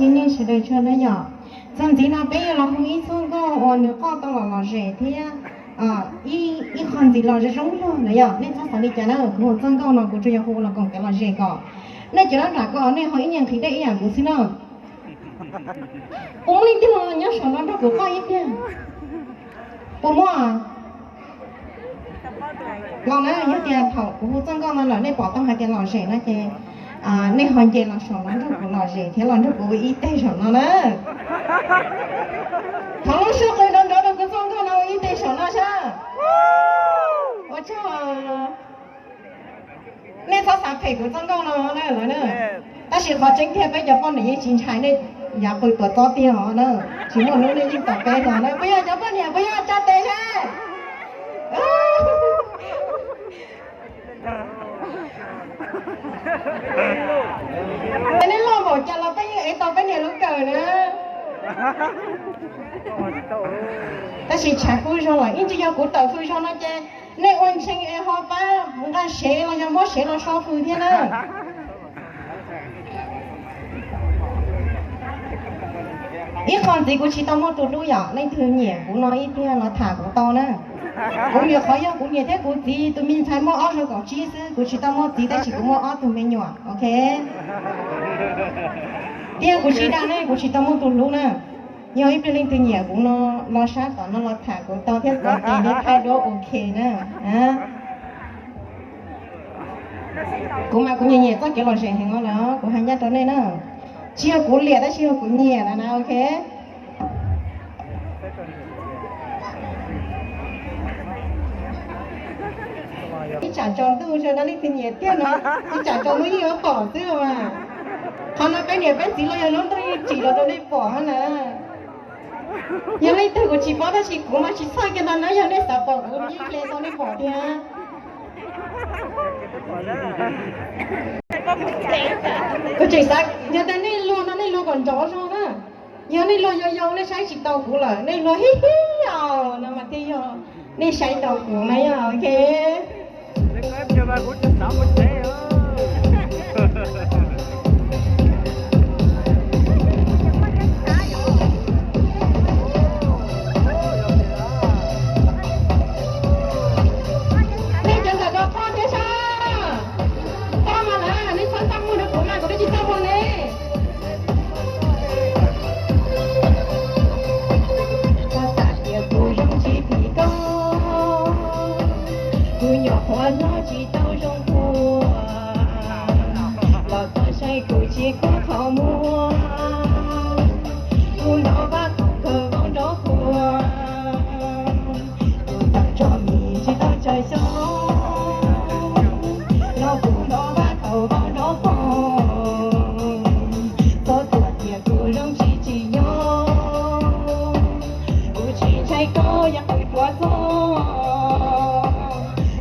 Nej sawv daws tso na yom. Txuas ntxiv no peb yuav los hu ib txoj nkauj uas nws qoj tau los lom zem thiab ib qho ntxiv los zoo zoo luag na yom. Nej txhob xav li cas na, kuv hu txoj nkauj no kuv tsuas yog hu los koom kev lom zem kom nej cov nab nram ko nej ho ib niag nqhis dej ib yam kuv xwb na. Puas muaj leej twg los nyob saum no nrog kuv qoj ib pliag? Puas muaj? Los na, yog tias thaum kuv hu txoj nkauj no lawm nej pom tau hais tias lom zem no ces nej ho nce los saum no nrog kuv lom zem thiab los nrog kuv ua ib teg saum no na. Thov lub suab qw nrov nrov rau kuv txoj nkauj no ua ib teg saum no sab. Ua tsaug. Nej txhob xav phem kuv txoj nkauj no na lawv na. Tab sis qhov tseeb tiag peb cov poj niam yeej tsis ntshai nej yav qw tuam txob tiag os na. Tsis muaj hnub nej yeej tom peb hlo na. Puas yog cov poj niam puas yog tsa tes seb? Nej loj npaum cas los peb yeej ev tau peb niam lub kawm na. Tab sis tshav kub zog lawm ib ntsis yog kuv tawm hwj zog no ces nej ua ntshee es ho pab nqa sev los yog muab sev los so hwj thiab na. Ib qho ntxiv kuv tsis tau muaj tus hlub yom, leej twg nyiam kuv no ib pliag los tham kuv tau na. Kuv nyiam qhov yog kuv niam thiab kuv txiv tus me ntxhais muaj ob zaug kaum tsib xwb, kuv tsis tau muaj txiv tab sis kuv muaj ob tug me nyuam, ok. Tiag kuv sib dag ne, kuv tsis tau muaj tus hlub na. Yog ib pliag leej twg nyiam kuv no los sab tom no los tham kuv tau thiab kuv tes thiab thaij duab ok na. Kuv mas kuv nyiam nyiam txoj kev lom zem heev no lawm kuv hais ncaj rau nej na. Tsis yog kuv liam tab sis yog kuv nyiam lawm na, ok. Ib tsam tsaus ntuj zoo no leej twg nyiam tiag no, ib tsam tsaus ntuj yeej yuav pom xwb mas. Qhov no peb niam peb txiv los yog lub ntuj yeej tsim los rau nej pom na. Yog leej twg kuv tsis paub tab sis kuv mas tsis txhawj kiag no na, yog nej xav pom kuv yeej hle tau nej pom thiab. Kuv tseem xav, yog tias nej luag no nej luag kom nrov zog na. Yog nej luag yau yau nej saib tsis tau kuv lawm, nej luag hib hib os no mas thiaj yog nej saib tau kuv na yog, ok. Nej cov ntawm ko qoj thiab sab. Koj mas lawm, nej txhob txaj muag rau kuv mas kuv twb tsis txaj muag ne. Koj xav tias kuv zoo tsis phim koj, kuv nyuam qhuav hlob tsis tau zoo puag, los koj saib kuv tsis khuam qhov muag, kuv nrov vab khoom kawg vau nrov puag. Kuv tawm tso mis tsis tau tsawg xyoo, los kuv nrov vab tau vau nrov poog. Txhob thuam tias kuv zoo tsis tsim nyog, kuv tsis ntshai koj yav qwj tuav txog.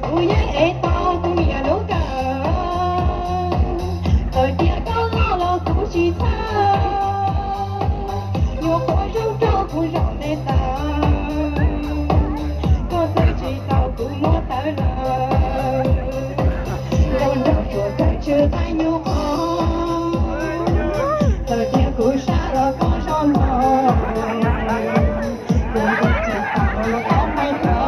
Kuv yeej ev tau kuv niam lub kawm, txawm tias koj loj los kuv tsis txhawj. Nyuam qhuav zoo rau kuv zaum ntev tas, koj txawj tsis tau kuv muab tawv lawm. Zoo nraug tsuas kawg tsw qaib nyuj qos, txawm tias kuv sab los koj zoo mog. Kuv ntiaj tsis tau los koj maib hlo,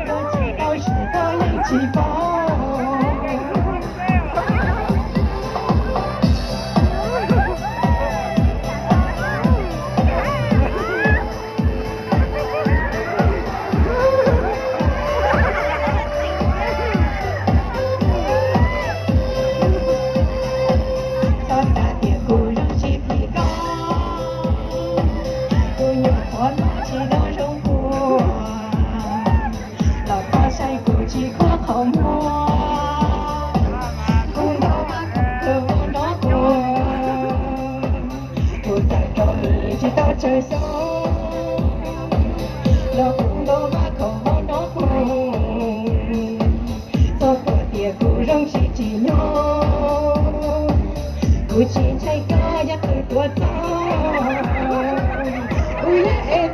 koj tsis tau siab koj yeej tsis paub. Txhob xav tias kuv zoo tsis phim koj, kuv nyuam qhuav hlob tsis tau zoo puag, los koj saib kuv tsis khuam qhov muag. Kuv nrov vab khoom kawg vau nrov puag, kuv tawm tso mis tsis tau tsawg xyoo, los kuv nrov vab khoom vau nrov puag. Txhob thuam tias kuv zoo tsis tsim nyog, kuv tsis ntshai koj yav qwj tuav txog. Kuv yeej ev